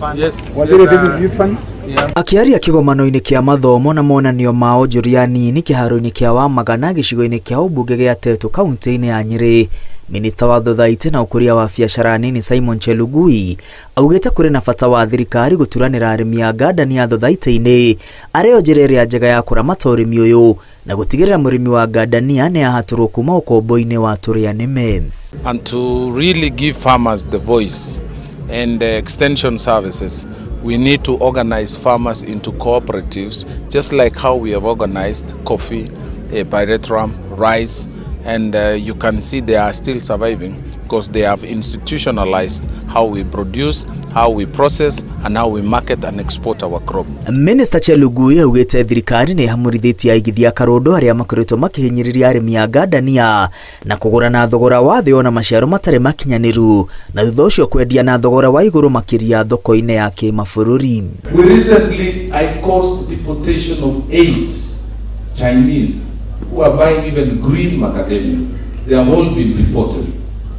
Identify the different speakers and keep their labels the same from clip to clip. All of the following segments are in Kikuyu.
Speaker 1: Fund.
Speaker 2: Yes.
Speaker 3: Waziri, this is Youth Fund.
Speaker 2: Yeah.
Speaker 4: Akiaria kigomano-inĩ kĩa mathomo na monanio ma onjoria nini kĩharo-inĩ kĩa Wamagana gĩcigo-inĩ kĩa ũmbunge gĩa Tetu kaunti-inĩ ya Nyĩrĩ, Minista wa Thothaitĩ na ũkũria wa biacara nini Simon Chelugui augĩte kũrĩ na bata wa thirikari gũturanĩra arĩmi a ngandani ya thothaitĩ-inĩ arĩyo njĩra ĩrĩa njega ya kũramata ũrĩmi ũyũ na gũtigĩrĩra mũrĩmi wa ngandania nĩ ahatũrwo kuma ũkombo-inĩ wa tũrĩa nĩme.
Speaker 2: And to really give farmers the voice and the extension services, we need to organize farmers into cooperatives, just like how we have organized coffee, pyrethrum, rice, and you can see they are still surviving because they have institutionalized how we produce, how we process, and how we market and export our crop.
Speaker 4: Minister Chelugui augĩte thirikari nĩ ĩhamũrithĩtie aigithia karũndo arĩa makoretwo makĩhinyĩrĩria arĩmi a ngandania na kũgũra na thogora wa thĩ ona maciaro matarĩ makinyanĩru na thutha ũcio kwendia na thogora wa igũrũ makĩria thoko-inĩ ya kĩmabũrũri.
Speaker 2: We recently I caused deportation of 8 Chinese who are buying even green macadamia. They have all been deported.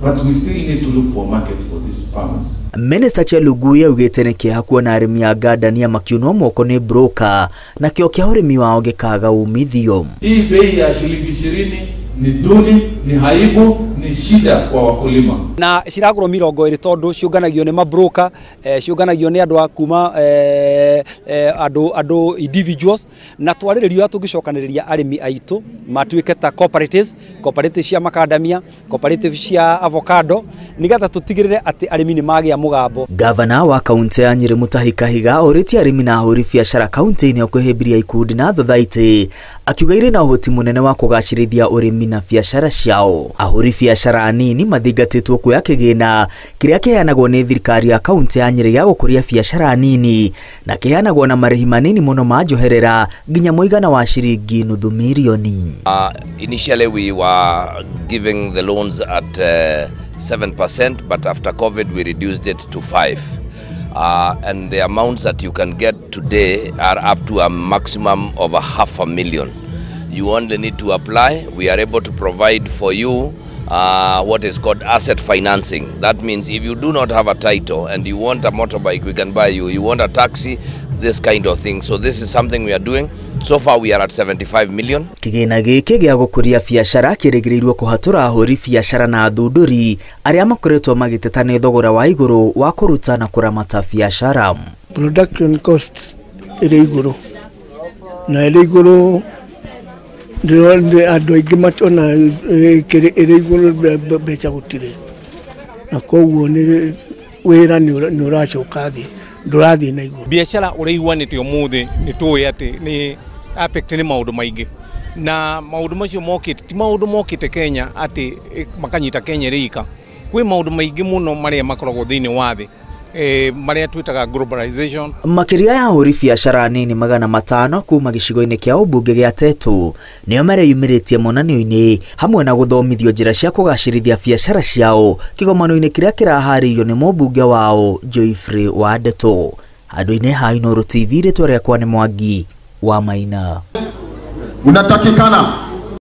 Speaker 2: But we still need to look for market for these farmers.
Speaker 4: Minister Chelugui augĩte nĩ kĩeha kuona arĩmi a ngandania makiunwo moko nĩ broker na kĩo kĩa ũrĩmi wao gĩkaga umithio.
Speaker 2: Hii bei ya shilingi 20 ni duni, ni haibu, ni shida kwa wakulima.
Speaker 5: Na ciragũrwo 20 tondu ciũnganagio nĩ mabroker, ciũnganagio nĩ andũ a kuma andũ individuals, na twarĩrĩrio tũngĩcokanĩrĩria arĩmi aitũ matuĩke ta cooperatives, cooperatives cia macadamia, cooperatives cia avocado, nĩgetha tũtigĩrĩre atĩ arĩmi nĩ magĩa mũgambo.
Speaker 4: Gavana wa kaunti ya Nyĩrĩ Mutahi Kahiga orĩtie arĩmi na ahũri biacara kaunti-inĩ kwĩhĩmbĩria ikundi na thothaitĩ, akiuga irĩ na ũhoti mũnene wa kũgacĩrithia ũrĩmi na biacara ciao. Ahũri biacara nini mathingatĩtwo kuoya kĩgĩna kĩrĩa kĩheanagwo nĩ thirikari ya kaunti ya Nyĩrĩ gĩa gũkũria biacara nini na kĩheanagwo na marĩhi manini mũno ma njoherera nginya mũigana wa ciringi nuthu mirioni.
Speaker 6: Initially we were giving the loans at 7%, but after COVID we reduced it to 5%. And the amounts that you can get today are up to a maximum of 500,000. You only need to apply. We are able to provide for you what is called asset financing. That means if you do not have a title and you want a motorbike, we can buy you. You want a taxi, this kind of thing. So this is something we are doing. So far we are at 75 million.
Speaker 4: Kĩgĩna gĩkĩ gĩa gũkũria biacara kĩrĩgĩrĩirwo kũhatũra ahũri biacara na athundũri arĩa makoretwo magĩteta nĩ thogora wa igũrũ wa kũruta na kũramata biacara.
Speaker 7: Production costs ĩrĩ igũrũ na ĩrĩ igũrũ andũ aingĩ matona ĩrĩ igũrũ mbeca gũtirĩ, na koguo nĩ wĩra nĩ ũracoka thĩ, ndũrathiĩ na igũrũ.
Speaker 8: Biacara ũrĩa iguanĩte ũmũthĩ nĩ tũĩ atĩ nĩ affect nĩ maũndũ maingĩ, na maũndũ macio mokĩte ti maũndũ mokĩte Kenya atĩ makanyita Kenya ĩrĩ ika. Kwĩ maũndũ maingĩ mũno marĩa makoragwo thĩinĩ wa thĩ, marĩa twĩtaga globalization.
Speaker 4: Makĩria ya ahũri biacara nini 500 kuma gĩcigo-inĩ kĩa ũmbunge gĩa Tetu nĩo mareyumĩrĩtie monanio-inĩ hamwe na gũthomithio njĩra cia kũgacĩrithia biacara ciao kĩgomano-inĩ kĩrĩa kĩraharĩirio nĩ mũmbunge wao Geoffrey Wandeto. Handũ-inĩ ha Inooro TV, rĩtwa rĩakwa nĩ Mwangi wa Maina.
Speaker 9: Unatakikana